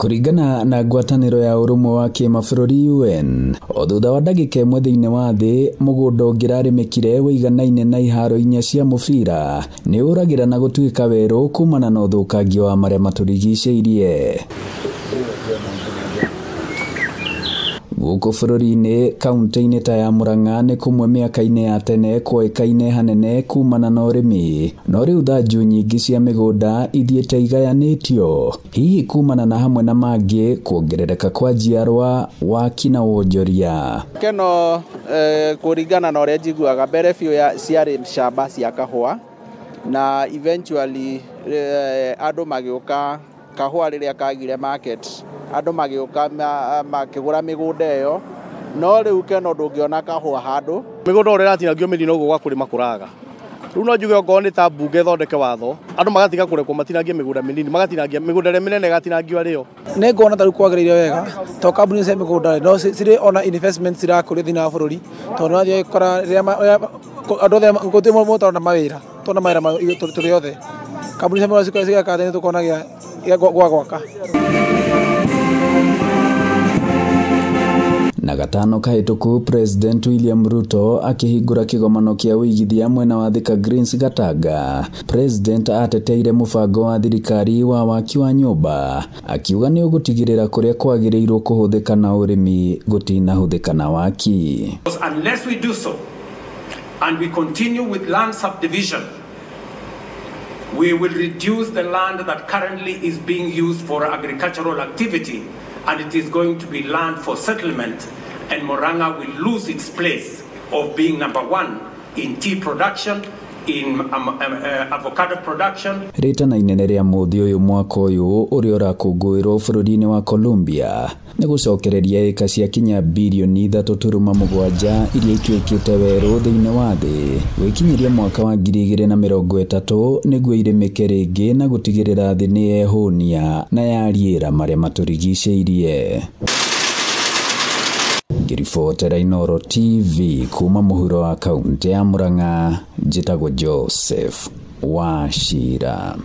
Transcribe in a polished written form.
Kũringana na ngwatanĩro ya ũrũmwe wa kĩmabũrũri UN, o thutha wa ndagĩka ĩmwe thĩinĩ wa thĩ, mũgũnda ũngĩrarĩmĩkire wĩiganaine na iharo inya cia mũbira nĩ ũragĩra na gũtuĩka werũ kumana na ũthũkangia wa marĩa matũrigicĩirie. Gũkũ bũrũri-inĩ, kaunti-inĩ ta ya Murang'a nĩ kũmwe mĩaka-inĩ ya tene kwoĩkaine hanene kumana na ũrĩmi, no rĩu thanju nyingĩ cia mĩgũnda ithiĩte igayanĩtio, hihi kumana na hamwe na mangĩ kuongerereka kwa njiarwa, waki na wonjoria. Keno kũringana na ũrĩa njiguaga mbere biũ ciarĩ camba cia kahũa na eventually andũ magĩũka kahũa rĩrĩa kagire market andũ magĩũka makĩgũra mĩgũnda ĩyo no rĩu keno ndũngĩona kahũa handũ. Mĩgũnda ũrĩa ĩratinangio mĩnini ũguo gwa kũrĩma kũraga. Rĩu no njuge okorwo nĩ ta mbunge ĩthondeke watho andũ magatiga kũrekwo matinangie mĩgũnda mĩnini, magatinangia mĩgũnda ĩrĩa mĩnene ĩgatinangio arĩo. Nĩ nguona ta rĩu kwagĩrĩire wega to kambuni cia mĩgũnda no cirĩ ona investment cirakũrio thĩinĩ wa bũrũri tondũ wathiĩ ũgakora rĩrĩa andũ othe gũtirĩ mũndũ ũtarona mawĩra, tũrona mawĩra tũrĩ othe. Kambuni cia mĩgũnda cigeka atĩ nĩ tũkona gwa gwaka. Na gatano kahĩtũku President William Ruto akĩhingũra kĩgomano kĩa ũigithia mwena wa Thika Greens Gatanga. President ateteire mũbango wa thirikari wa waki wa nyũmba, akiuga nĩ ũgũtigĩrĩra kũrĩa kwagĩrĩirwo kũhũthĩka na ũrĩmi gũtinahũthĩka na waki. Unless we do so and we continue with land subdivision, we will reduce the land that currently is being used for agricultural activity, and it is going to be land for settlement, and Murang'a will lose its place of being number one in tea production, in avocado production. Rĩtana inene rĩa mũthĩ ũyũ mwaka ũyũ ũrĩa ũrakũngũĩrwo bũrũri-inĩ wa Colombia nĩ gũcokereria ĩka cia kinya birioni 3.7 iria ituĩkĩte werũ thĩinĩ wa thĩ gwĩkinyĩria mwaka wa 2030 nĩguo irĩmĩke rĩngĩ na gũtigĩrĩra thĩ nĩ yehũnia na yariĩra marĩa matũrigicĩirie. Ngĩribotera Inooro TV kuma mũhuro wa kaunti ya Murang'a, njĩtagwo Joseph Wachira.